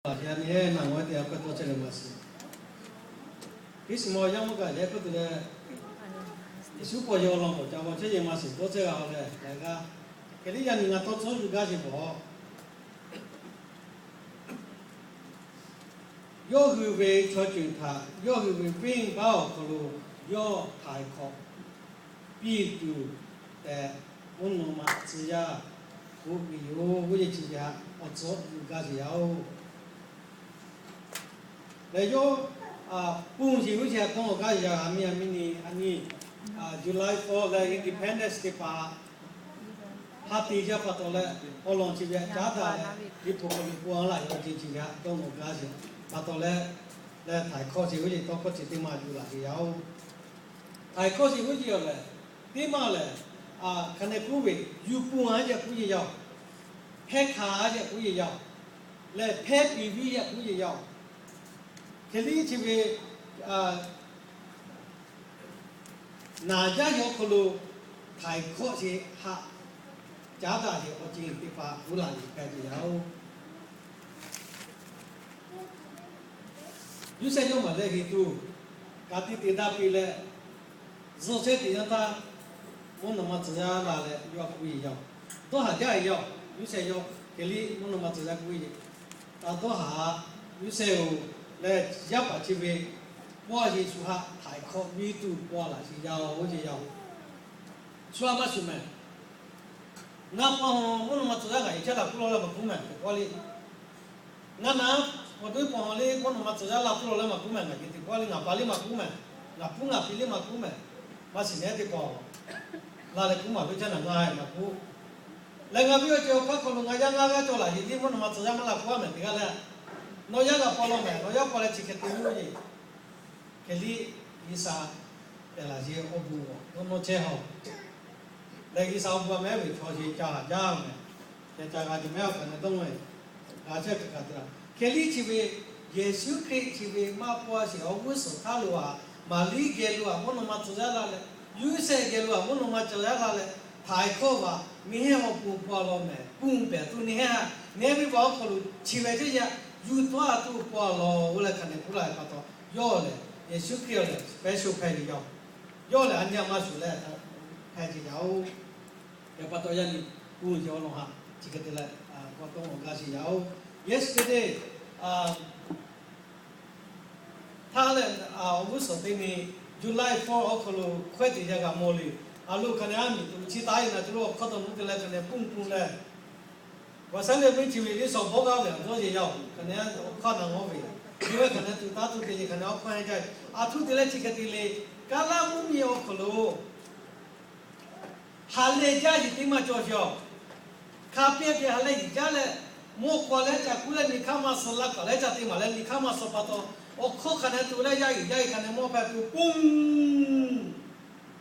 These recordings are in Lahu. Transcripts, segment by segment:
Laꞈ yaˇ nyi heˆ naˬ ngaw teˇ g'aˇ hk'e tawˇ chehˇ leh maˇ shiˍ. Hkiˉsuhˍ maw yaˇ mvuhˇ kaꞈ yehˬ hk'oˆ tuˬ leh, Yeˍsuˆ pawˇ yaw law mawˬ ca maw chehˇ yehˬ maˇ shiˍ tawˇ chehˇ g'a leh leh g'aˇ. Hk'e liˇ yaˇ nyi ngaˬ tawˇ tcuhˉ yuˬ gaˇ sheˍ pawˍ. Yawˇ hui ve chaw ceuˬ htaꞈ yawˇ hui ve venˇbaˆ awˬ hk'aw lo yawˇ htaiˍ hkawꞈ piˇ tuˬ tehꞈ, mvuhˇ naw ma tcuh yaˇ k'oˆ ve yoˬ. G'uˇ yehˬ chi ve htaꞈ awˬ tcuhˉ yuˬ gaˇ sheˍ yaˇ-oˬ. Leh yawˇ pun sheˍ g'uˇ chi htaꞈ tawˇ awˬ gaˇ yaˇ, a miˇ a miˇ nyi a nyi, July four leh Independence Day teˇ hpaˍ ha te yaˇ pa taw leh, awˬ lawn chi ve htaꞈ caˉ daꞈ leh, liꞈ hpu hk'aw lo pon laˇ yaˇ awˬ ceuˬ chi ve htaꞈ dawˇ nawˬ gaˇ sheˍ pa taw leh, leh htaiˍ hkawˇ sheˍ g'uˇ yehˬ tawˇ hkawˇ chi teˇ maˬ yuˬ laꞈ sheˍ yaˇ-oˬ. Htaiˍ hkawˇ sheˍ g'uˇ yehˬ lehˬ, teˇ maˬ lehˬ, hk'aˬ nehˬ k'oˆ ve, yuˬ pun a yehˬ k'oˆ yehˬ yaˇ-oˬ, hpehˇ hkanˍ a yehˬ k'oˆ yehˬ yaˇ-oˬ, leh hpehˇ piˍ viˇ yehˬ k'oˆ yehˬ yaˇ-oˬ. Hk'e liˇ chi ve naˬ jaˇ yawˇ hk'aw lo htaiˍ hkawˇ chi htaꞈ caˉ daꞈ sheˍ awˬ ceuˬ teˇ hpaˍ gu laꞈ yuˬ hpehꞈ ve yaˇ-oˬ. Yoˇsehꞈ yawˇ maˬ leh heˍ tuˬ, ka tiꞈ te daꞈ piˇ leh, zuhˆ chehˇ teꞈ yanˇ htaˇ, mvuhˇ naw ma tcuh yaˇ la leh yawˇ k'oˆ ve yaˇ-oˬ, dawˇ haˍ jaˇ ve yaˇ-oˬ. Yoˇsehꞈ yawˇ hk'e liˇ mvuhˇ naw ma tcuh yaˇ k'oˆ ve, taˇ dawˇ haˍ, Yoˇsehꞈ-oˬ, leh yaˇ paˍ chi ve pawˇ a sheˍ shu htaꞈ htaiˍ hkawˇ piˇ tuˬ paw laꞈ sheˍ yaˇ-oˬ, oˇ ce yaˇ-oˬ. Shu a maˇ shuˍ mehˍ. Ngaˬ pa haw mvuhˇ naw ma tcuh yaˇ ngaˬ yehˬ chehˇ laˬ k'oˆ law leh maˇ k'oˆ mehˍ teˇ pawˆ le. Ngaˬ naˉ, awˬ duˇ paw haw le mvuhˇ naw ma tcuh yaˇ laˬ k'oˆ law leh maˇ k'oˆ mehˍ, ngaˬ yehˬ teˇ pawˆ le, ngaˬ pa le maˇ k'oˆ mehˍ, ngaˬ puˉ ngaˬ pi le maˇ k'oˆ mehˍ, maˇ shiˍ nehˉ teˇ pawˆ la leh k'oˆ maˍ ve caˇ naˬ ngaˬ maˇ k'oˆ. Leh ngaˬ viˉ awˬ ceuˬ awˬ hk'aˇ hk'aw lo ngaˬ yaˇ ngaˇ g'aˇ cawˬ laˬ yeˬ tiˉ mvuhˇ naw ma tcuh yaˇ maˇ laˬ k'oˆ a mehˍ teˇ g'aˇ leh, nawˬ yaˇ g'a paw law mehˍ, nawˬ yaˇ paw leh chi hk'e te ve yoˬ. Hk'e liˇ G'uiˬsha tehˬ laˬ sheˍ awˬ bon awˬ nawˇ chehˇ haw. Leh G'uiˬsha awˬ bon a mehˉ ve chaw sheˍ ca haˍ jaˇ mehˍ. Ca ca g'a ce mehˉ awˬ kaꞈ na dawˇ ve, g'a chehˇ kaꞈ kaꞈ te la. Hk'e liˇ chi ve Yeˍsuˆ Hkriꞈ chi ve maˇ paw a sheˍ awˬ g'uˇ suhˍ htaˇ lo a, Maˍriˆ geh lo a mvuhˇ naw ma tcuh yaˇ la leh, Yoˇsehꞈ geh lo a mvuhˇ naw ma tcuh yaˇ la leh, htaiˍ hkawˇ vaꞈ miˇ hehnˇ awˬ pon paw law mehˍ, pun pehˍ tuˬ neˇ hehnˇ, neˇ ve vaꞈ awˬ hk'aw lo chi ve ceˇ yaˇ yuˬ tawˆ a tuˬ paw law oˇ leh hk'aˬ nehˬ k'oˆ la ve pa taw, yawˇ lehˬ Yeˍsuˆ Hkriꞈ lehˬ special hpehꞈ ve yaˇ-oˬ. Yawˇ lehˬ a nyi a maˇ shuˍ leh hpehꞈ ve yaˇ-oˬ. Yaꞈ pa taw yaˇ nyi pun ce awˬ lawn haꞈ chi hk'e te leh k'awꞈ tawˇ awˬ gaˇ sheˍ yaˇ-oˬ. Yeˍsuˆ Hkriꞈ te htaˇ lehˬ, awˬ g'uˇ suhˍ teˇ nyi July four awˬ hk'aw lo hkawehˇ teꞈ yaˇ g'a mawˬ le. A lo hk'aˬ nehˬ a miˬ tuˬ chi taˍ e na tuˬ lo awˬ hkawˇ taw mvuhˇ te leh hk'aˬ nehˬ pun pun leh, G'uiˬsha lehˬ ve chi ve liˇ shawˍ bawˇ g'aˇ ve a dawˇ yeˬ yaˇ-oˬ. Hk'aˬ nehˬ awˬ hkawˇ na ngawˇ ve, yawˇ ve hk'aˬ nehˬ tuˬ taˇ tuˬ te yeˬ hk'aˬ nehˬ awˬ hkawˇ heˆ jaˇ. A htuˇ te leh chi hk'e te le, Kaˉlaˇ mvuhˇmiˬ awˬ hk'aw lo ha lehˬ jaˇ yeˬ teˇ maˇ cawˬ sheˍ-oˬ. Hk'a piˇ a hk'e ha lehˬ yeˬ jaˇ leh, mawˇ k'aw leh ca kuˉ leh nyi hk'aˇ maˇ suh, la kaˍ leh ca te maˍ leh nyi hk'aˇ maˇ suh pa taw, awˬ hkawˇ hk'aˬ nehˬ tuˬ leh yaˇ yeˬ yaˇ yeˬ hk'aˬ nehˬ mawˇ hpehꞈ tuˬ pun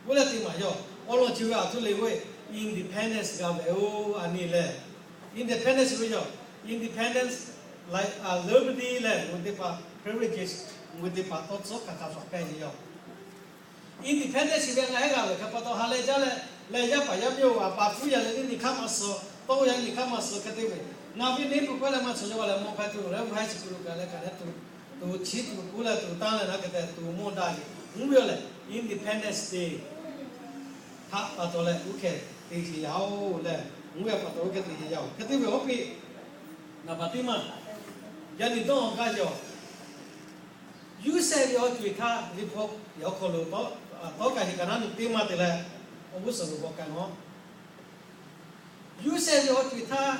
g'uˇ leh te maˍ yaˇ-oˬ. Awˬ lawn chi ve a htuˇ le g'oˇ-e, independence g'a ve-oˬ. A nyi lehˬ, independence ve yoˬ. Independence, liberty leh ngaˬ hui teˇ hpaˍ, privileges ngaˬ hui teˇ hpaˍ tawˇ tcuhˉ hk'aˬ hk'aˬ suhˍ hpehꞈ ve yoˬ. Independence ve ngaˬ heˆ g'a ve hk'e pa taw ha lehˬ jaˇ leh, leh yaˇ paˍ yaˇ miˇ-oˬ, a pa kuˉ yaˇ leh nyi hk'aˇ maˇ suh, tawˇ yaˇ nyi hk'aˇ maˇ suh hk'e te ve, ngaˬ ve neˇ tuˬ k'oˆ leh maˇ suh yaˇ g'a leh mawˇ hpehꞈ tuˬ leh, haiˉ chi kuˬ lo kaꞈ leh kaꞈ leh tuˬ, tuˬ chiˉ tuˬ kuˉ leh tuˬ tanˇ leh naˉ hk'e te tuˬ mawˇ daꞈ ve, mvuhˇ ve yoˬ lehˬ, independence te htaꞈ pa taw leh uˉ hkeh te sheˍ yaˇ-oˬ leh, mvuhˇ ve pa taw uˉ hkeh te sheˍ yaˇ-oˬ. Hk'e te ve awˬ piˇ naˍ baˬ teˇ maˇ yaˇ nyi dawˇ awˬ gaˇ yaˇ-oˬ. Yoˇsehꞈ ve awˬ co-e htaˇ liꞈ hpu awˬ hk'aw lo tawˇ kaꞈ heˍ kaꞈ naˉ nyi teˇ maˇ te leh, awˬ g'uˇ suhˍ lo bawˬ kaꞈ nawˉ, Yoˇsehꞈ ve awˬ co-e htaˇ,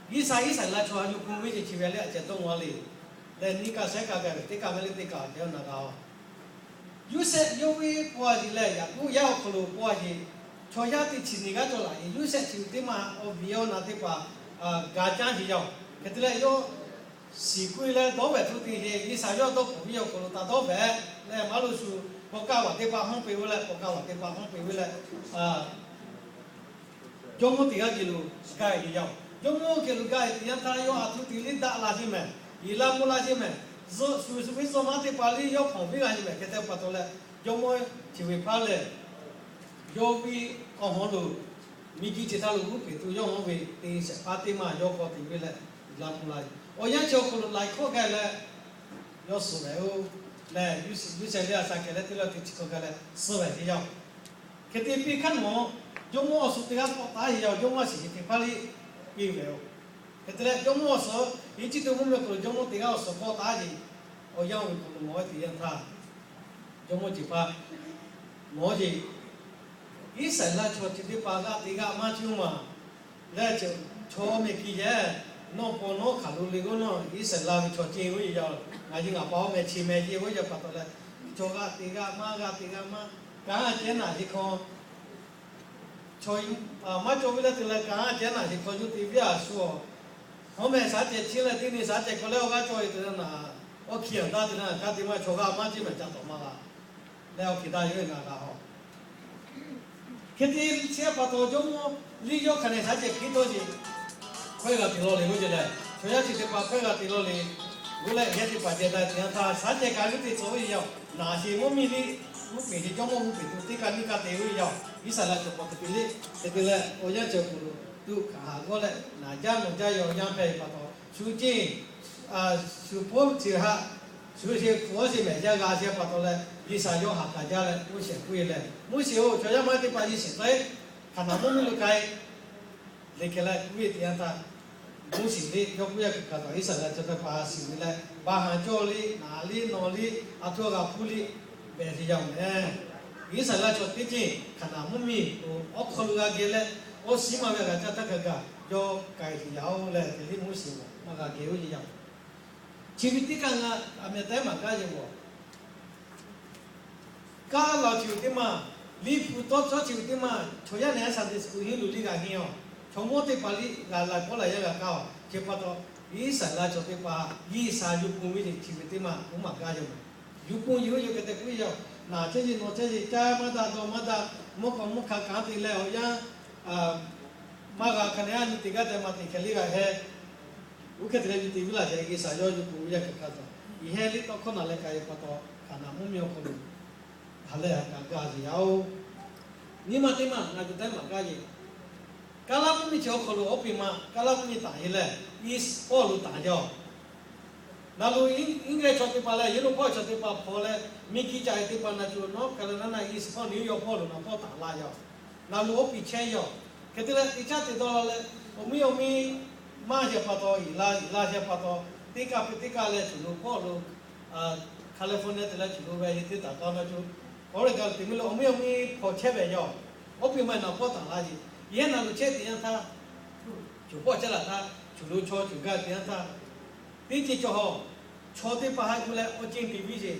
G'uiˬsha Iˉsaˍreˍlaˆ chaw ha nyi hpu ve ce chi ve leh a ceh tawˇ ngaw le. Lehˬ nyi kaꞈ shehˉ kaꞈ gaˬ ve teˇ kaꞈ ve leh teˇ kaꞈ a ceh naˬ g'a-oˬ. Yoˇsehꞈ yawˇ ve paw a yeˬ leh Yaˍkoˆ yaˇ awˬ hk'aw lo paw a yeˬ, chaw yaˇ teˇ chi nyi g'aˇ cawˬ laꞈ yeˬ. Yoˇsehꞈ chi ve teˇ maˇ awˬ viˉ awˬ na teˇ hpaˍ gaˬ caˇ sheˍ yaˇ-oˬ. Hk'e te leh yawˇ shiˍ kuˇ e leh dawˇ vehꞈ htuˇ te sheˍ. G'uiˬsha yawˇ dawˇ hpfuhˍ ve awˬ hk'aw lo taꞈ dawˇ vehꞈ leh maˇ lo shu, paw kaˇ vaꞈ teˇ hpaˍ hawˉ peꞈ ve leh, paw kaˇ vaꞈ teˇ hpaˍ hawˉ peꞈ ve leh, jawˇmawˇ teˇ g'aˇ geh lo gaˬ e ve yaˇ-oˬ. Jawˇmawˇ geh lo gaˬ e teˇ yanˇ htaˇ yawˇ a htoꞈ te liˇ daꞈ la sheˍ mehˍ, yeˬ laˇ mvuh laˇ sheˍ mehˍ, zuhꞈ shu shu ve zuhꞈ maˇ teˇ hpaˍ liˇ yawˇ hpawnˬ viˉ g'a sheˍ mehˍ. Hk'e te pa taw leh, jawˇmawˇ chi ve hpaˇ lehˬ, yawˇ ve awˬ hawˉ lo miˬguiˬ chi htaˇ lo g'uˇ peˬ tuˬ yawˇ hawˉ ve te shehˍ hpaˇ teˇ maˇ yawˇ k'awꞈ te ve leh, yeˬ laˇ mvuh laˇ Awˬ yanˇ chi awˬ hk'aw lo laiˬ hkawˇ gaˇ leh, yawˇ suh lehˬ-oˬ lehˬ, Yuˇ shehˍ ve a shaꞈ kehˬ leh teˇ la teˇ chi hk'aw gaˇ leh suh lehˬ ve yoˬ. Hk'e te piˇ hk'aˇ nawˬ, jawˇmawˇ awˬ suhˍ teˇ g'aˇ k'awꞈ taˉ ve yoˬ. Jawˇmawˇ a shiˍ ve teˇ hpaˍ liˇ piˇ ve yoˬ. Hk'e te leh jawˇmawˇ awˬ suhˍ, Eˇjiˇtuꞈ mvuhˇmiˬ awˬ hk'aw lo jawˇmawˇ teˇ g'aˇ awˬ suhˍ k'awꞈ taˉ ve, awˬ yanˇ ve hk'aw lo nawˬ ve teˇ yanˇ htaˇ jawˇmawˇ ceˬ hpaˇ, nawˬ ceˬ Iˉsaˍreˍlaˆ chaw chi teˇ hpaˍ g'aˇ teˇ g'aˇ maˇ cuˇ maˬ leh, chaw mehˍ ki yehˬ, nawˬ paw nawˉ hk'aˬ lo le g'awˇ nawˇ, Iˉsaˍreˍlaˆ ve chaw ceˇ g'uˇ yehˬ yaˇ-oˬ, ngaˬ hui ngaˬ pa awˬ meh chi meh yehˬ g'uˇ yehˬ pa taw leh, chaw g'aˇ teˇ g'aˇ maˇ g'aˇ teˇ g'aˇ maˇ kanˉ cehˉ naˬ sheˍ hk'aw maˇ cawˬ ve leh te leh kanˉ cehˉ naˬ sheˍ hk'aw yawˇ te viˉ a shu-oˬ, hawˉ meh shaˉ cehˬ chi leh teˇ nyi shaˉ cehˬ hk'aw leh awˬ g'aˇ cawˬ ve te leh naˬ, awˬ hkiˬ aˬ daˇ te leh kanˉ te maˇ chaw g'aˇ maˇ ceˇ mehˍ ca tawˍ maˇ g'a leh awˬ hkiˬ daˇ yawˇ ve ngaˬ g'a haw. Hk'e te chehˇ pa taw jawˇmawˇ liˇ yawˇ hk'a nehˬ shaˉ cehˬ hkiˉ tawˇ sheˍ, hkawehˇ g'a te law le g'uˇ yehˬ lehˬ, chaw yaˇ chi teˇ hpaˍ hkawehˇ g'a te law le g'uˇ leh yehˬ teˇ hpaˍ ceh daꞈ te yanˇ htaˇ shaˉ cehˬ kaꞈ g'uˇ te tcuh ve yoˬ. Naˬ sheˍ mvuhˇmiˬ liˇ g'uˇ peˬ sheˍ jawˇmawˇ g'uˇ peˬ tuˬ teˇ kaˇ nyiˇ kaˇ te ve yoˬ. Iˉsaˍreˍlaˆ chaw paw hk'e te le, hk'e te leh awˬ yanˇ ceuˬ k'oˍ lo tuꞈ hkanˍ haꞈ g'awˇ leh naˬ jaˇ nawˬ jaˇ yaw yanˇ hpehˇ ve pa taw shu ceˇ shu hpawˇ chi haꞈ shu sheˍ hpu sheˍ mehˍ yaˇ g'a sheˍ pa taw leh, G'uiˬsha yawˇ haꞈ kaˍ jaˇ leh Moˉseˍ k'oˆ ve lehˬ, Moˉseˍ-oˬ, chaw yaˇ maˇ teˇ hpaˍ yehˬ shiˍ taiˉ hkanˍ naˍ mvuhˇmiˬ lo k'ai le hk'e leh k'oˆ ve teˇ yanˇ htaˇ, Moˉseˍ liˇ yawˇ k'oˆ yaˇ kuiˬ hkanˍ taˍ Iˉsaˍreˍlaˆ chaw teˇ hpaˍ shiˍ ve leh, ba haˍ cawˇ liˇ naˍ liˇ nawˬ liˇ a htoˇ g'a hpuˇ liˇ behˬ ve yaˇ-oˬ mehˍ. Iˉsaˍreˍlaˆ chaw teˇ ceuˬ hkanˍ naˍ mvuhˇmiˬ awˬ hk'aw lo g'a geh leh, awˬ shiˍ maˇ ve g'a caˇ htaˇ hk'a gaˬ yawˇ k'ai sheˍ yaˇ-oˬ leh, hk'e liˇ Moˉseˍ-oˬ maˇ g'a geh-oˬ ve yaˇ-oˬ. Chi ve teˇ kaˇ ngaˬ aˬ meh taiˉ maˍ gaˇ yehˬ g'awˬ kaˇ laˬ chi ve teˇ maˇ, liꞈ hpu tawˇ cawˇ chi ve teˇ maˇ, chaw yaˇ nehˬ a shaˍ teꞈ suhˍ henˇ luˬ liˇ g'a henˇ-oˬ. Chaw mawˇ teˇ hpaˍ liˇ g'a laiˬ pawˆ la yaˇ g'a kaˇ-oˬ. Chi pa taw, Iˉsaˍreˍlaˆ chaw teˇ hpaˍ G'uiˬsha yuˬ pon ve chi ve teˇ maˇ k'oˆ maˍ gaˇ yehˬ mehˍ. Yuˬ pon yuˬ ve yoˬ hk'e te k'oˆ yaˇ-oˬ, naˬ chehˇ ve nawˬ chehˇ ve caˇ maˇ daꞈ dawˇ maˇ daꞈ, mvuhˇ k'awꞈ mvuhˇ hk'a kanˉ te leh awˬ yanˇ maˇ g'a hk'a nehˬ a nyi teꞈ gaˇ te maˇ teꞈ hkeh liˇ g'a heh. Oˇ hk'e te leh nyi teꞈ viˉ laˬ ceh G'uiˬsha yawˇ yuˬ pon ve yaˇ hk'e hk'a taw, yehˬ liˇ tawˇ hkawˇ naˬ leh k'ai ve pa taw, hkanˍ naˍ mvuhˇmiˬ awˬ hk'aw lo ha leh ha kaꞈ gaˇ ve yaˇ-oˬ. Nyi ma teˇ maˇ ngaˬ gu taiˉ maˍ gaˇ yehˬ, Kaˇlaˇ mvuhˇmiˬ chi awˬ hk'aw lo awˬ piˇ ma Kaˇlaˇ mvuhˇmiˬ taˍ heˆ leh, East Paul lo taˍ yaˇ-oˬ. Naˬ loˬ English chaw teˇ hpaˍ leh Europe chaw teˇ hpaˍ hpaw leh, miˬguiˬ caꞈ e teˇ hpaˍ naˬ cuˬ North Carolina East Paul, New York Paul lo naˬ hpawˇ taˍ la yaˇ-oˬ. Naˬ loˬ awˬ piˇ chehˇ yaˇ-oˬ. Hk'e te leh teˇ caˇ te dawˇ la leh, awˬ miˇ awˬ miˇ maˇ sheh pa taw, iˍ la iˍ la sheh pa taw, teˇ kaˇ pui teˇ kaˇ leh cuˬ lo hpawˇ lo California te leh cuˬ lo ve teˇ taˍ taw naˬ cuˬ, Oregon te miˇ lo awˬ miˇ awˬ miˇ hpaw chehˇ ve yaˇ-oˬ. Awˬ piˇ ma naˬ hpawˇ taˍ la yeˬ. Yehˬ naˬ loˬ chehˇ teˇ yanˇ htaˇ, cuˬ hpawˇ chehˇ laˬ htaˇ, cuˬ lo chaw cuˬ gaˇ teˇ yanˇ htaˇ, teˇ ceuˬ cawˬ hawˬ, chaw teˇ hpaˍ haꞈ gu leh awˬ ceˇ te viˉ sheˍ.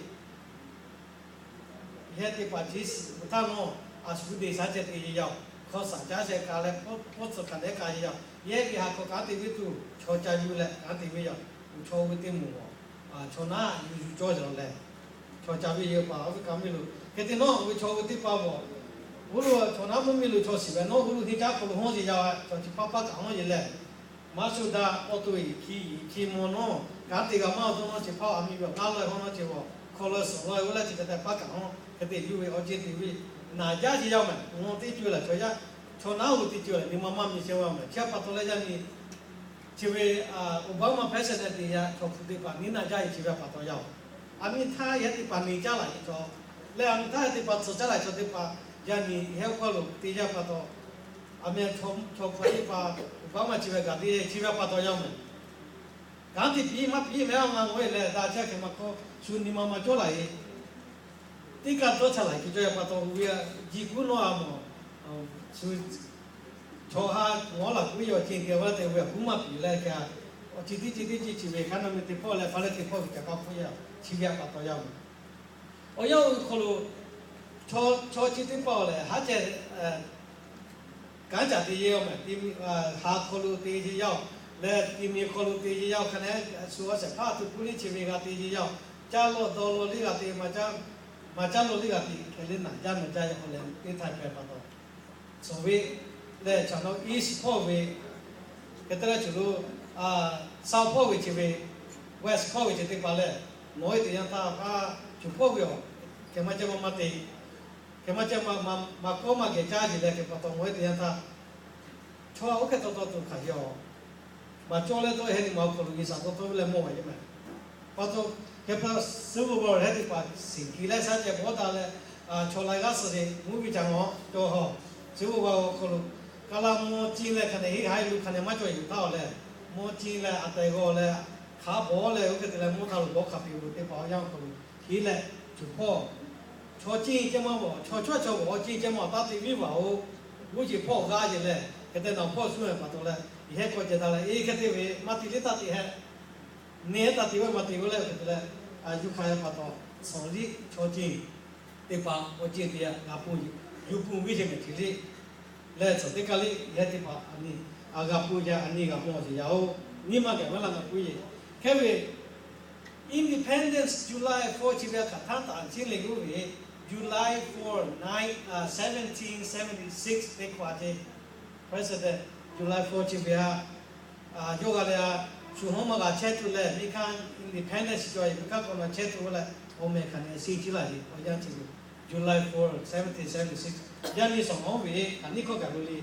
Yehˬ teˇ hpaˍ chi shiˍ htaˇ nawˬ, a shu deˬ shaˉ ceh te yeˬ yaˇ-oˬ. Hkawˇ shaˍ caˉ sheh ka leh hpawˇ tcuhˍ hkanˍ leh ka yeˬ yaˇ-oˬ. Yehˬ ve haꞈ hk'aw kanˉ te viˉ tuˬ chaw ca yuˬ leh kanˉ te viˉ yaˇ-oˬ. Chaw ve teˇ moˍ-oˬ, chaw naˉ yuˬ yuˬ cawˇ yaˇ leh, chaw ca ve yehˬ paˍ awˬ viˉ kaꞈ miˇ lo hk'e te nawˬ ve chaw ve teˇ hpaˍ-oˬ, oˇ lo chaw naˉ mvuhˇmiˬ lo chaw shiˍ ve nawˬ oˇ lo henˇ caˉ hk'aw lo hawˇ yeˬ yaˇ-oˬ. Chaw chi paˇ paˇ kaꞈ hawˇ yeˬ leh, maˇ shu daꞈ awˬ to eˬ hkiˇ hkiˇ maw nawˉ, kanˉ te g'a maˇ awˬ to nawˉ chi hpaˇ a miˇ ve awˬ naˉ lawˇ-e hawˇ nawˉ chi g'awˬ hk'aw lo suhˍ lawˇ-e oˇ leh chi hk'e te paˇ kaꞈ hawˇ hk'e te yuˬ ve awˬ ceˇ te ve, naˬ jaˇ sheˍ yaˇ mehˍ. Nawˬ teˇ co-e laˬ chaw yaˇ, chaw naˉ oˬ teˇ co-e laˬ nyi ma maˇ miˬ chehˇ ve mehˍ. Chi pa taw leh yaˇ nyi chi ve Obama president te yaˇ chaw hpu teˇ hpaˍ nyi naˬ jaˇ yeˬ chi ve pa taw yaˇ-oˬ. A miˇ htaˇ yehˬ teˇ hpaˍ neˬ caˇ laˬ yeˬ chaw leh a miˇ htaˇ yehˬ teˇ hpaˍ tcuh caˇ laˬ chaw teˇ hpaˍ yaˇ nyi hehˉ hkawˇ lo te yaˇ pa taw, a miˇ chaw hpu teˇ hpaˍ Obama chi ve gaˬ te chi ve pa taw yaˇ mehˍ. Kanˉ te piˇ maˇ piˇ mehˍ a ngaˬ g'awˬ-e leh daꞈ chehˇ hk'e maˇ hkawˇ shu nyi ma maˇ cawˇ laˬ yeˬ. Teˇ kaˇ dawˇ cha laˬ hk'e cawˇ yaˇ pa taw, ve jiˬ kuˉ nawˉ a mawˬ, shu chaw ha ngawˉ laˬ kuˉ yaw ceh geh ve te ve kuˉ maˇ piˍ leh kaꞈ, awˬ ceuˬ teˇ ceuˬ teˇ ceuˬ chi ve hk'aˬ naˬ meh te hpawˇ leh hpaˇ leh te hpawˇ ve ca kaˇ hpawˇ yaˇ chi ve pa taw yaˇ mehˍ. Awˬ yanˇ oˇ ve hk'aw lo chaw chi teˇ hpaˍ-oˬ lehˬ, haˉ ceh kanˉ caˍ te yeˬ-oˬ mehˍ. Haˍ hk'aw lo te yeˬ yaˇ-oˬ leh, ti miˬ hk'aw lo te yeˬ yaˇ-oˬ. Hk'a nehˬ shu awˬ shehˍ hpaˇ a htoꞈ hpu liˇ chi ve g'a te yeˬ yaˇ-oˬ. Caˇ lawˇ dawˇ lawˇ liˇ g'a te, maˇ caˇ lawˇ liˇ g'a te hk'e le naˬ jaˇ naˬ jaˇ yaˇ hk'aw leh teˇ htaˇ hpehꞈ pa taw, tcuhˍ ve lehˬ chaw naw East hpawˇ ve hk'e te leh cuˬ lo South hpawˇ ve chi ve, West hpawˇ ve chi teˇ hpaˍ lehˬ, nawˬ-e teˇ yanˇ htaˇ hpaˇ cuˬ hpawˇ ve awˬ hk'e maˇ ceh maˇ maˇ te, hk'e maˇ ceh maˇ kawˇ maˇ geh caˇ yeˬ leh hk'e pa taw nawˬ-e teˇ yanˇ htaˇ, chaw oˇ hk'e taw taw tuˬ hkanˍ yeˬ-oˬ. maˍ cawˇ leh dawˇ heh ni ma awˬ hk'aw lo G'uiˬsha tawˇ tawˇ ve leh mawˬ ve maˇ. Pa taw, hk'e pa suhˉ ve g'a heh teˇ hpaˍ shiˍ kiˬ leh shaˉ ceh bawˇ taˍ leh, chaw laiˉ g'aˇ suh ve mvuhˇ ve ca ngawˬ cawˬ haw. Suhˉ ve g'a awˬ hk'aw lo, kaˬ la mawˇ ciˇ leh hk'a dehꞈ heˆ haˉ lo hk'a dehꞈ maˇ cawˬ yuˬ taˍ awˬ leh, mawˇ ciˇ leh a tehˬ g'awˬ leh, hk'a bawˬ leh oˇ hk'e te leh mawˇ htaˇ lo bawˇ hk'a piˍ lo teˇ hpaˍ awˬ yanˇ awˬ hk'aw lo, hk'e leh, cuˬ hpawˇ, chaw ciˇ ceh maˇ bawˬ, chaw chaw chaw bawˬ awˬ ciˇ ceh maˇ taˇ te viˉ vaˬ-oˬ. G'uˇ ceˬ hpawˇ g'a yeˬ leh hk'e te nawˬ hpawˇ suhˉ ve pa taw leh, yehˇ k'awꞈ ceh taˍ leh, e hk'e te ve maˇ te liˇ taˇ te heh, neˇ heh taˇ te ve maˇ te ve leh hk'e te leh, yuˬ hk'aˇ ve pa taw, shawˍ liˇ chaw ciˇ teˇ hpaˍ awˬ ciˇ te g'a pon, yuˬ pon viˉ ceh mehˍ hk'e liˇ leh, shawˍ teˇ kaˇ liˇ yehˇ teˇ hpaˍ a nyi, a g'a pon yaˇ a nyi g'a mawˬ ceh yaˇ-oˬ, nyiˇ maˇ gaˬ maˇ la g'a pon yeˬ. Hk'e ve Independence July four chi ve a hkaˍ htaˇ taˍ chiˇ le g'uˇ ve, July four, nine, seventeen seventy six teˇ hkawꞈ a te, President July four chi ve a, yawˇ g'a leh a, shu hawˉ maˇ g'a chehˇ tuˬ leh, miˬ hkanˇ independence cawˬ ve miˬ hkanˇ k'awꞈ nawˬ chehˇ tuˬ leh, awˬ meh hk'aˬ nehˬ si ciˉ laˇ ve awˬ yanˇ chi ve, July four, seventeen seventy six, yaˇ nyi shawˍ hawˉ ve hk'aˬ nyiˇ hkawˇ gaˬ ve le.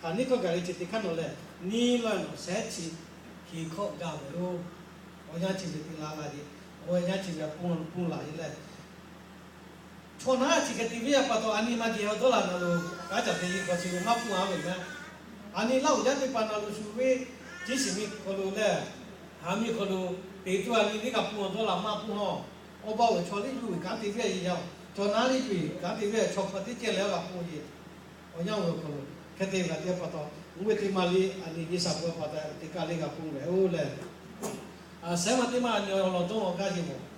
Hk'aˬ nyiˇ hkawˇ gaˬ ve chi teˇ hk'aˇ nawˬ leh, nyiˇ lawˇ nawˬ shehˉ chi hk'e hkawˇ gaˬ ve yoˬ. Awˬ yanˇ chi ve te la la ve, awˬ yanˇ chi ve a pon pon laˬ ve leh, chaw naˉ chi hk'e te ve a pa taw a nyi maˇ geh awˬ dawˇ laˬ na lo, kaˉ caˬ te ve hk'aw chi ve maˇ pun a ve maˇ. A nyi Laˇ huˍ yaˇ teˇ hpaˍ na lo shu ve, ciˉ shiˍ miˬ hk'aw lo leh, ha miˬ hk'aw lo, teˇ tuˬ a nyi liˇ g'a pun awˬ dawˇ laˬ maˇ pun haw. Awˬ baˆ ve chaw liˇ yuˬ ve kanˉ te ve a yeˬ yaˇ-oˬ, chaw naˉ liˇ yuˬ ve kanˉ te ve a chaw hk'a teˇ ceh leh g'a pon yeˬ. Awˬ yanˇ ve awˬ hk'aw lo hk'e te g'a te pa taw, mvuhˇ ve teˇ maˇ liˇ a nyi G'uiˬsha pon pa taw teˇ kaˇ liˇ g'a pon ve-oˬ leh, a shehˉ maˇ teˇ maˇ a nyi awˬ lawn dawˇ awˬ gaˇ yeˬ mawˬ.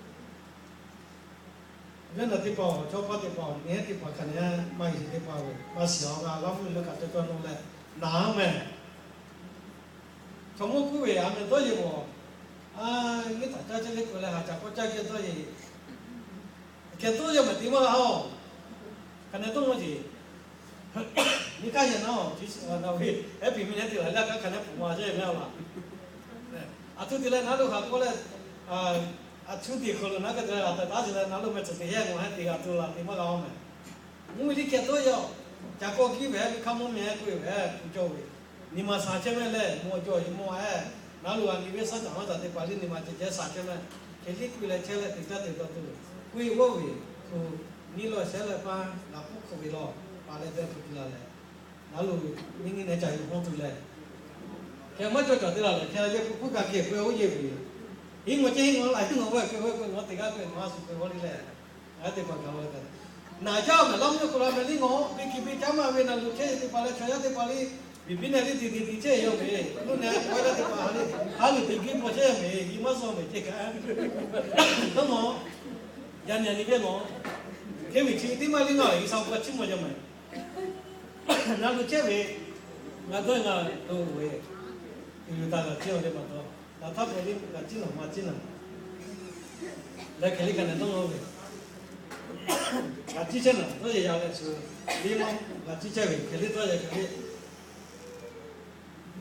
Venˇ naˬ teˇ hpaˍ-oˬ, chaw hpaˇ teˇ hpaˍ-oˬ, neˇ heh teˇ hpaˍ hk'aˬ nehˬ maˇ yeˬ teˇ hpaˍ ve, maˇ shiˍ awˬ g'a laˇ mvuhˇ leuˉ kaꞈ caw caw nawˬ leh, naˍ meh. Chaw mawˇ kuˉ ve a meh dawˇ yeˬ mawˬ. A, nyiˇ htaꞈ caˇ chehˇ le k'oˆ leh, ha caꞈ k'awꞈ caˇ kehˬ dawˇ yeˬ. Kehˬ dawˇ yeˬ mehˍ teˇ maˇ la haw. Hk'aˬ nehˬ dawˇ mawˇ jeˬ. Nyi kaˇ yehˬ naˉ-oˬ, chi na ve, ehˉ piˍ miˇ nehˉ te laˬ leh a kaˉ hk'aˬ nehˬ pfuhˍ ma chehˇ mehˍ a laˬ. A htoꞈ te leh naˉ lo haꞈ k'awꞈ leh, a htoꞈ te hk'aw lo naˉ kaꞈ te leh a taˍ taˉ te leh naˉ lo meh tcuhˬ te hehˉ mawˬ hehˉ te g'a to la te maˇ g'a-oˬ mehˍ. Mvuhˇ ve liˇ kehˬ dawˇ yaˇ-oˬ, caꞈ k'awꞈ kiˇ ve hehˉ ve hkaˇ mawˇ meh k'oˆ ve hehˉ hpu cawˇ ve, nyi ma sha chehˇ mehˍ leh mawˬ cawˬ yeˬ mawˬ hehˉ. Naˉ lo a nyi ve shaˉ caꞈ maˇ caꞈ teˇ hpaˍ liˇ nyi ma ceh ceh sha chehˇ mehˍ. Hk'e liˇ k'oˆ leh chehˇ leh teˇ caˇ te taw to, k'oˆ ve g'awˇ ve, hpu nyiˇ lawˇ shehˉ leh paˇ g'a hpuˇ hk'oˆ ve law, pa leh deh hpu te la leh, naˉ lo nyiˇ nyiˇ nehˬ caꞈ yuˬ hawˇ tuˬ leh, hk'e maˇ cawˬ cawˬ te la leh hk'e yehˇ hpu hpuˇ kaꞈ kehˬ k'oˆ ve oˇ yeˬ ve, iˉ mawˬ cehˇ iˉ mawˬ laˬ iˉ nawˬ g'awˇ k'oˆ ve k'o nawˬ teˇ g'aˇ k'oˆ ve nawˬ a shu k'oˆ ve g'awˇ liˇ leh, ngaˬ hui teˇ hpaˍ kaꞈ g'awˇ leh kaꞈ, naˬ jaˇ mehˍ laˇ mvuhˇ hk'aw lo a meh liˇ ngawˬ, biˇ kiˬ biˇ caˉ maˇ ve naˬ luˬ chehˇ ve teˇ hpaˍ leh chaw yaˇ teˇ hpaˍ liˇ, biˬ biˇ nehˬ liˇ tiꞈ tiꞈ tiꞈ chehˇ yawˇ ve, nuˇ nehˬ k'oˆ ve laˇ teˇ hpaˍ ha lehˬ, ha lehˬ teꞈ biˇ paw chehˇ mehˍ, yiˇ maˇ suh mehˍ ceh kaꞈ, dawˇ mawˬ, yaꞈ nyi a nyi ve mawˬ, hk'e ve chi ve teˇ maˇ liˇ ngaˬ G'uiˬsha k'o a chiˇ mawˬ jaˇ mehˍ. Ngaˬ lo chehˇ ve, ngaˬ dawˇ ngaˬ lo ve, tuˬ yoˬ taˍ g'a ciˇ awˬ leh maˇ taw, laˬ htaˇ hpehꞈ ve g'a ciˇ naˬ maˇ ciˇ naˬ, leh hk'e liˇ kaꞈ nehˬ dawˇ ngaˬ ve, g'a ciˇ chehˇ naˬ dawˇ yehˬ yaˇ leh shu, liˇ maˇ g'a ciˇ chehˇ ve hk'e liˇ dawˇ yehˬ hk'e liˇ,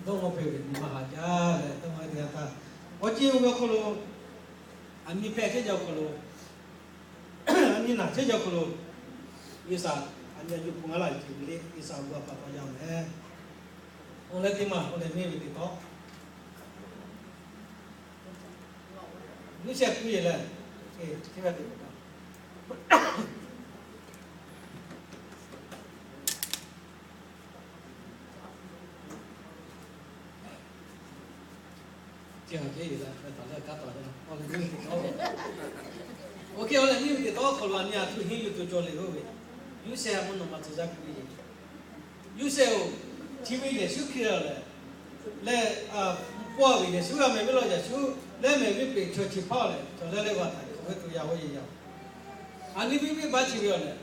dawˇ ngaˬ hpehꞈ ve nyi ma haꞈ jaˇ leh dawˇ ngaˬ ve teˇ g'aˇ htaˇ, awˬ ciˇ ve awˬ hk'aw lo, a nyi hpehꞈ chehˇ jaˇ awˬ hk'aw lo, a nyi naˬ chehˇ jaˇ awˬ hk'aw lo, G'uiˬsha a nyi a yuˬ hpu ngaˬ laˇ ce ve le G'uiˬsha g'aw pa taw yaˇ mehˍ. Awˬ leh teˇ maˬ awˬ leh neˇ ve teˇ tawˆ, G'uiˬsha k'oˆ yeˬ leh, teˇ g'aˇ teˇ Oˇ hk'e awˬ leh miˇ ve teˇ tawˆ hk'aw lo a nyi a htoꞈ henˇ yuˬ tuˬ cawˬ le k'oˆ ve, Yoˇsehꞈ mvuhˇ naw ma tcuh yaˇ k'oˆ ve, Yoˇsehꞈ-oˬ, chi ve Yeˍsuˆ Hkriꞈ lehˬ, leh, paw ve Yeˍsuˆ g'a mehˍ ve law Yeˍsuˆ leh mehˍ ve peꞈ chaw chi hpaˇ lehˬ, chaw leh leh g'a htaꞈ hk'awꞈ ve tuˬ yaˇ oˇ yeˬ yaˇ. A nyi ve venˇbaˆ chi ve awˬ lehˬ,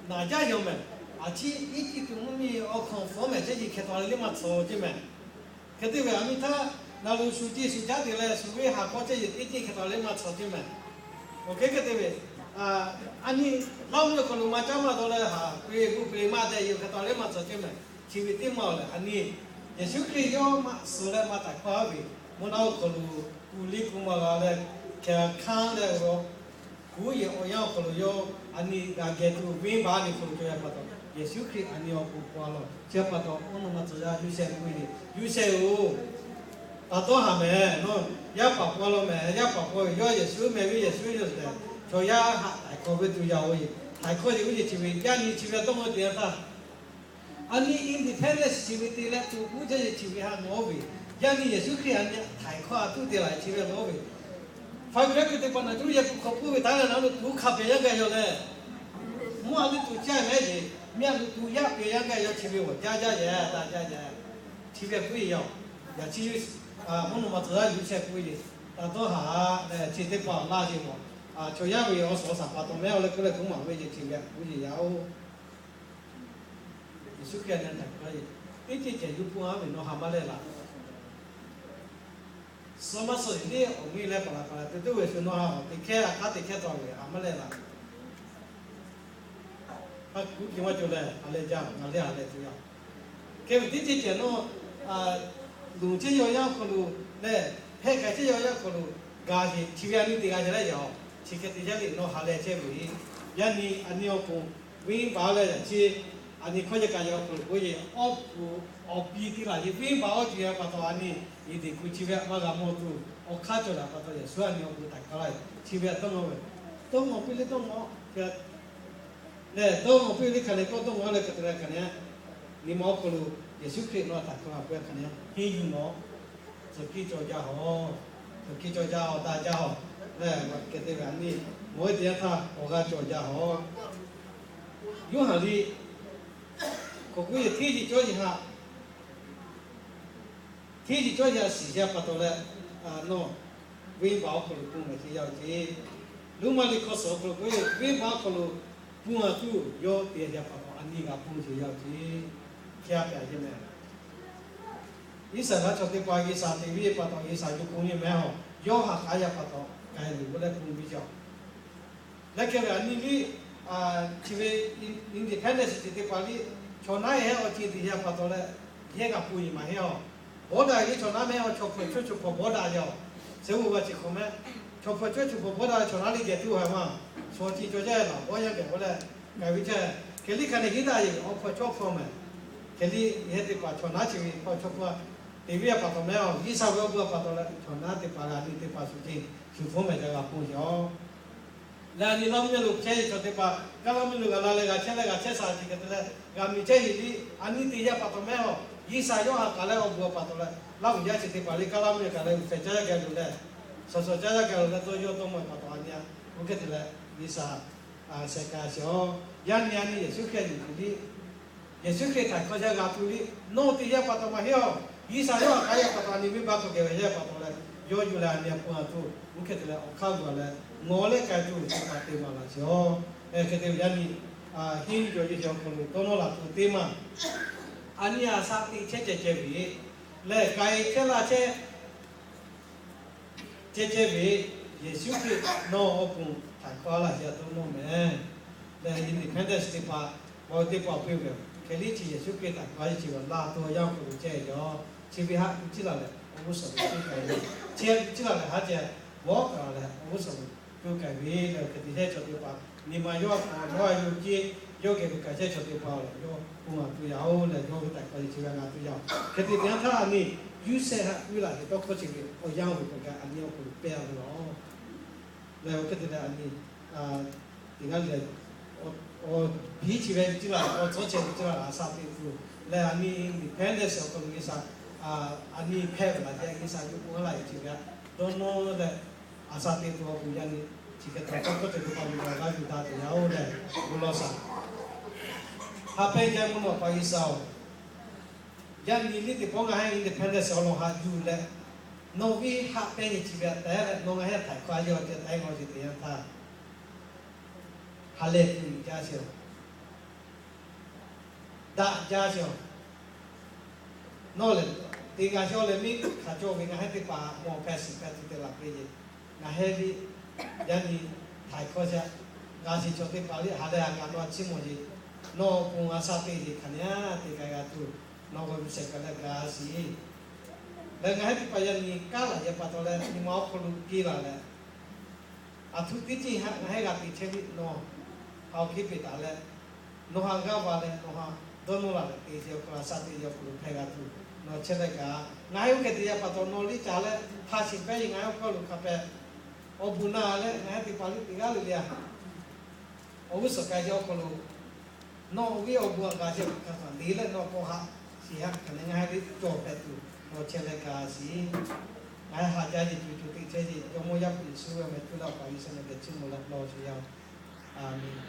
naˬ jaˇ yaw mehˍ. A ciˉ iˉ ciˉ tuˬ mvuhˇ miˬ awˬ hkawnˍ fawˉ mehˍ chehˇ ce hkeh taw leh maˇ tcuh ce mehˍ. Hk'e te ve a miˇ htaˇ, naˬ lo shu ce shu caˉ te leh shu ve haˍ k'awˇ chehˇ yeˬ teˇ ce hkeh taw leh maˇ tcuh ce mehˍ. Oˇ hk'e hk'e te ve, a nyi Laˇ huˍ ve awˬ hk'aw lo maˇ caˉ maˇ taw leh haˍ k'oˆ ve k'oˆ k'oˆ ve maˇ tehꞈ yoˬ hkeh taw leh maˇ tcuh ce mehˍ. Chi ve teˇ maˇ awˬ lehˬ a nyi, Yeˍsuˆ Hkriꞈ yawˇ maˇ suh leh maˇ taiˍ hpaˇ ve, mvuhˇ naw awˬ hk'aw lo kuˬ liˇ kuˬ maˇ g'a leh, hkeh hkanˇ leh g'aw, kuˬ yeˬ awˬ yanˇ awˬ hk'aw lo yawˇ a nyi g'a geh tuˬ venˇbaˆ a nyi hk'aw lo cawˬ yaˇ pa taw, Yeˍsuˆ Hkriꞈ a nyi awˬ pon paw law chehˇ pa taw, mvuhˇ naw ma tcuh yaˇ Yoˇsehꞈ k'oˆ ve, Yoˇsehꞈ-oˬ, Taˍ dawˇ haˍ mehˍ, nawˬ yaˇ paˍ paw law mehˍ, yaˇ paˍ paw ve yawˇ Yeˍsuˆ mehˍ ve, Yeˍsuˆ yawˇ tehꞈ chaw yaˇ haꞈ htaiˍ hk'awꞈ ve tuˬ yaˇ-oˬ, htaiˍ hk'awꞈ ve uˉ yeˬ chi ve yaˇ nyi chi ve dawˇ mawˇ te yanˇ htaˇ, a nyi independence chi ve te leh tuˬ k'uˉ jaˇ yeˬ chi ve haꞈ nawˉ ve, yaˇ nyi Yeˍsuˆ Hkriꞈ a nyi htaiˍ hk'awꞈ a tuˉ te laˬ chi ve nawˉ ve, Hpaˍriˍsehˇ kuiˬ teˇ hpaˍ naˬ tuˉ yehˬ kuiˬ hk'awꞈ puˇ ve htaˇ leh naˬ lo tuˬ hkanˍ pehˍ yaˇ gaˇ yaw leh, mvuhˇ a tuˉ tuˬ caˇ mehˍ yeˬ, miˇ a lo tuˬ yaˇ pehˍ yaˇ gaˇ yaw chi ve awˬ jaˇ jaˇ yehˬ, taˇ jaˇ yehˬ, chi ve puiˉ yaˇ-oˬ. Yaꞈ chi mvuhˇ naw ma tcuh yaˇ yuˬ chehˇ puiˉ yeˬ, taˍ dawˇ haˍ leh chi teˇ hpaˍ laˇ yeˬ mawˬ. Chaw yaˇ ve awˬ suhˍ awˬ shaˍ pa taw mehˍ awˬ leh k'oˆ leh k'oˆ maˍ ve yeˬ chi ve puiˉ yeˬ yaˇ-oˬ. Yeˍsuˆ Hkriꞈ a nyi htaiˍ hk'awꞈ yeˬ, teˇ ceuˬ ceuˬ yuˬ pon a ve nawˬ haꞈ maˇ leh laˬ. Suh maˇ suh yeˬ liˇ awˬ miˇ leh paˍ laˬ paˍ laˬ te tuˬ ve shu nawˬ haꞈ awˬ te hkehˇ a hk'aˉ te hkehˇ taw ve haꞈ maˇ leh laˬ. Maˇ kuˉ ke maˇ cawˬ leh ha leh jaˇ, ngaˬ leh ha leh tuˬ yaˇ. Hk'e ve teˇ ceuˬ ceuˬ nawˬ, luˬ chehˇ yaw yaˇ hk'aw lo leh, hpehˇ k'ai chehˇ yaw yaˇ hk'aw lo, gaˬ yeˬ chi ve a nyi te g'a yaˇ leh yaꞈ-oˬ, chi hk'e te yaˇ liˇ nawˬ ha leh chehˇ ve, yaˇ nyi a nyi awˬ pon venˇbaˆ leh yaꞈ chi a nyi hkawˇ yaˇ kaꞈ yaw hk'aw lo k'oˆ yeˬ awˬ pon awˬ piˇ te laˬ yeˬ venˇbaˆ awˬ ceuˬ yaˇ pa taw a nyi yeˬ teꞈ ku chi ve maˇ g'a mawˇ tuˬ awˬ hk'aˇ cawˬ laˬ pa taw Yeˍsuˆ a nyi awˬ pon htaiˍ hk'awꞈ laˇ ve chi ve a dawˇ nawˇ ve, dawˇ nawˇ piˇ leh dawˇ nawˇ leh dawˇ nawˇ piˇ leh hkanˍ leh kawˇ dawˇ nawˇ leh hk'e te leh hkanˍ leh, nyi ma awˬ hk'aw lo Yeˍsuˆ Hkriꞈ nawˬ htaiˍ hk'awꞈ laˇ ve hkanˍ leh henˇ yuˬ nawˬ, tcuh kiˇ cawˬ jaˇ hawˬ, tcuh kiˇ cawˬ jaˇ hawˬ, daꞈ jaˇ hawˬ leh, g'a kehˬ te ve a nyi, mawˬ ve teˇ yanˇ htaˇ awˬ g'aˇ cawˬ jaˇ hawˬ. Yoˇhanˬ liꞈ k'oˆ k'oˆ yeˬ hteˇ yiˍ cawˇ yeˬ haꞈ hteˇ yiˍ cawˇ yaꞈ shiˍ yaˇ pa taw leh, nawˬ venˇbaˆ awˬ hk'aw lo pun ve ce yaˇ-oˬ ce. Roˉmaꞈ liꞈ hk'aw suhˍ awˬ hk'aw lo k'oˆ ve venˇbaˆ awˬ hk'aw lo pun a tuˬ yawˇ te yaˇ pa taw a nyi g'a pun ce yaˇ-oˬ ce. Hk'e a pehꞈ a yeˬ mehˍ. Iˉsaˍreˍlaˆ chaw teˇ hpaˍ G'uiˬsha te ve pa taw G'uiˬsha yuˬ pon yeˬ mehˍ hawˬ, yawˇ haꞈ k'aˉ yaˇ pa taw k'ai luˬ k'oˆ leh pun ve ce-oˬ. Leh kehˬ ve a nyi liˇ, chi ve independence chi teˇ hpaˍ liˇ, chaw naˉ hehˉ awˬ ceuˬ te yaˇ pa taw leh, yehˇ g'a pun yeˬ maˇ heˆ-oˬ. Bawˇ daꞈ liˇ chaw naˉ mehˍ-oˬ, chaw hpawꞈ chawˇ chaw hpawꞈ bawˇ daꞈ yaˇ-oˬ. Sehˉ g'uˇ g'a chi hk'awꞈ mehˍ, chaw hpawꞈ chawˇ chaw hpawꞈ bawˇ daꞈ leh chaw naˉ liˇ geh tuˬ haˍ maˇ, chaw chi cawˬ jaˇ laˬ bawˇ yaˇ geh k'oˆ leh, ngaˬ ve chaw hk'e liˇ hkanˍ leh henˇ daꞈ yeˬ awˬ hpawꞈ chawˇ hpawꞈ mehˍ. Hk'e liˇ yehˇ teˇ hpaˍ chaw naˉ chi ve hpawꞈ chawˇ hpawꞈ te ve yaˇ pa taw mehˍ-oˬ, G'uiˬsha ve awˬ bon pa taw leh chaw naˉ teˇ hpaˍ g'a nyi teˇ hpaˍ shuˍ ce, shuˍ hpawˇ mehˍ ca g'a pun ce-oˬ. Leh a nyi Laˇ mvuhˇ miˬ lo chehˇ ve chaw teˇ hpaˍ, Kaˇ Laˇ mvuhˇ miˬ lo g'a la leh g'a chehˇ leh g'a chehˇ shaˍ ce hk'e te leh, g'a miˬ chehˇ yeˬ liˇ a nyi te yaˇ pa taw mehˍ-oˬ, G'uiˬsha yawˇ haꞈ k'aˉ leh awˬ bon pa taw leh, Laˇ huˍ yaˇ chi teˇ hpaˍ liˇ Kaˇ Laˇ mvuhˇ miˬ kaꞈ leh g'uiˬ fehˍ caˇ yaˇ geh lo leh, shaˍ shaˍ caˇ yaˇ geh lo leh dawˇ yawˇ dawˇ mawˇ pa taw a nyi a, oˇ hk'e te leh G'uiˬsha shehˍ k'ai sheˍ-oˬ. Yaˇ nyi a nyi Yeˍsuˆ Hkriꞈ yuˬ tuˬ liˇ, Yeˍsuˆ Hkriꞈ htaiˍ hkawˇ yaˇ g'a tuˬ liˇ nawˬ te yaˇ pa taw maˇ heˆ-oˬ, G'uiˬsha yawˇ haꞈ k'aˉ yaˇ pa taw a nyi venˇbaˆ hk'aw geh ve yaˇ pa taw leh, yawˇ yuˬ leh a nyi a pon a tuˬ oˇ hk'e te leh awˬ hk'aˇ g'a leh, ngawˬ leh k'ai tuˬ teˇ hpaˍ te maˍ laꞈ sheˍ-oˬ. Hk'e te ve yaˇ nyi, henˇ yuˬ yawˇ yehˬ awˬ hk'aw lo dawˇ nawˇ laˬ tuˬ teˇ maˬ, a nyi a shaꞈ teꞈ chehˇ ceh ceh ve, lehˬ k'ai chehˇ laˇ chehˇ ceh ceh ve, Yeˍsuˆ Hkriꞈ nawˬ awˬ pon htaiˍ hkawˇ laˇ yaˇ dawˇ nawˇ mehˍ. Lehˬ independence teˇ hpaˍ, awˬ teˇ hpaˍ piˇ ve, hk'e liˇ chi Yeˍsuˆ Hkriꞈ htaiˍ hkawˇ a yeˬ chi ve laˇ to yaˇ awˬ hk'aw lo ceh yaˇ-oˬ, chi ve haꞈ tuˬ ciˉ laˬ leh awˬ g'uˇ suhˍ lo tuˬ k'ai ve, chi haꞈ tuˬ ciˉ laˬ leh haˉ ceh bawˉ kaꞈ laˬ leh awˬ g'uˇ suhˍ lo tuˬ k'ai ve leh, hk'e te chehˇ chaw teˇ hpaˍ nyi ma yawˇ a hk'aw nawˉ a yoˬ ce, yawˇ geh ve kaꞈ chehˇ chaw teˇ hpaˍ-oˬ leh yawˇ pon a tuˬ yaˇ-oˬ leh yawˇ ve htaiˍ hkawˇ yeˬ chi ve a g'a tuˬ yaˇ-oˬ. Hk'e te ve yanˇ htaˇ a nyi yuˇ shehˆ haꞈ puiˉ laˬ ve tawˇ hkawˇ chi ve awˬ yanˇ oˬ ve k'o kaꞈ a nyi awˬ hk'aw lo pehˇ a ve lawˬ. Lehˬ oˇ hk'e te leh a nyi teˇ g'aˇ lehˬ, awˬ biˉ chi ve ve ciˉ laˬ, awˬ tcuhˉ chehˇ ve ciˉ laˬ, a shaꞈ teꞈ tuˬ lehˬ a nyi independence awˬ hk'aw lo G'uiˬsha a nyi hpehˇ ve laˬ ce, G'uiˬsha yuˬ k'oˆ laˇ ve chi ve a dawˇ nawˇ leh, a shaꞈ teꞈ tuˬ awˬ pon yaˇ nyi chi hk'e te tawˇ hkawˇ ceuˬ teˇ hpaˍ ve g'a yuˬ daꞈ tuˬ yaˇ-oˬ lehˬ, bon lawˬ shaˍ. Haꞈ pehnˇ jaˇ mvuhˇ naw pa G'uiˬsha-oˬ, yaˇ nyi liˇ teˇ pawˆ ngaˬ hui independence awˬ lawn haꞈ yuˬ leh, nawˬ ve haꞈ pehnˇ nyi chi ve a tehˉ leh nawˬ ngaˬ hui htaiˍ hkawˇ a yawˇ ceh tehˉ ngaˬ hui ceh te yanˇ htaˇ, ha lehˬ tuˬ jaˇ sheˍ-oˬ, daꞈ jaˇ sheˍ-oˬ. Nawˬ lehˬ, te g'a shawˇ leh miˉ hk'aˬ cawˇ ve ngaˬ hui teˇ hpaˍ mawˬ hpehꞈ shiˍ hpehꞈ tuˬ te laˬ ve ce. Ngaˬ hui liˇ yaˇ nyi htaiˍ hkawˇ shaꞈ g'a shiˍ chaw teˇ hpaˍ liˇ ha lehˬ ha kaꞈ nawˬ a ciˉ mawˬ ce. Nawˬ awˬ pon a shaꞈ teꞈ yeˬ hk'aˬ nyi a te k'ai g'a tuˬ, nawˬ g'a ve shehˍ kaˬ leh g'a shiˍ leh ngaˬ hui teˇ hpaˍ yaˇ nyi kaˉ laˬ yehˬ pa taw leh nyi ma awˬ hk'aw lo piˇ laˬ leh, aˬ htoꞈ teˇ ceuˬ haꞈ ngaˬ hui g'a te chehˇ ve nawˬ, ha awˬ hkiˉ peꞈ taˍ leh, nawˬ haꞈ g'aˇ va leh nawˬ haꞈ dawˇ nawˇ laˬ leh te ce awˬ hk'aw lo a shaꞈ teꞈ yeˬ awˬ hk'aw lo hpehˇ g'a tuˬ, Nawˬ chehˇ leh kaꞈ ngaˬ hui oˇ hk'e te yaˇ pa taw nawˬ liˇ caˍ leh hk'a shiˍ pehˇ ve ngaˬ hui awˬ hk'aw lo hk'a pehꞈ awˬ bon na leh ngaˬ hui teˇ hpaˍ liˇ teˇ g'aˇ le le a, awˬ g'uˇ suhˍ k'ai ve awˬ hk'aw lo nawˬ ve awˬ bon a g'a chehˇ ve hk'a htaꞈ le leh nawˬ k'awꞈ haꞈ shiˍ haꞈ hk'aˬ leh ngaˬ hui liˇ cawˬ hpehꞈ tuˬ nawˬ chehˇ leh kaꞈ shiˍ. Ngaˬ hui haꞈ jaˇ Yeˍsuˆ Hkriꞈ teˇ chehˇ ve Jawˇmawˇ Yaˇ hpu Yeˍsuˆ ve awˬ meh htaꞈ leh awˬ pa G'uiˬsha nawˬ geh chiˇ mvuh leh law shu yaˇ-oˬ. A menˍ.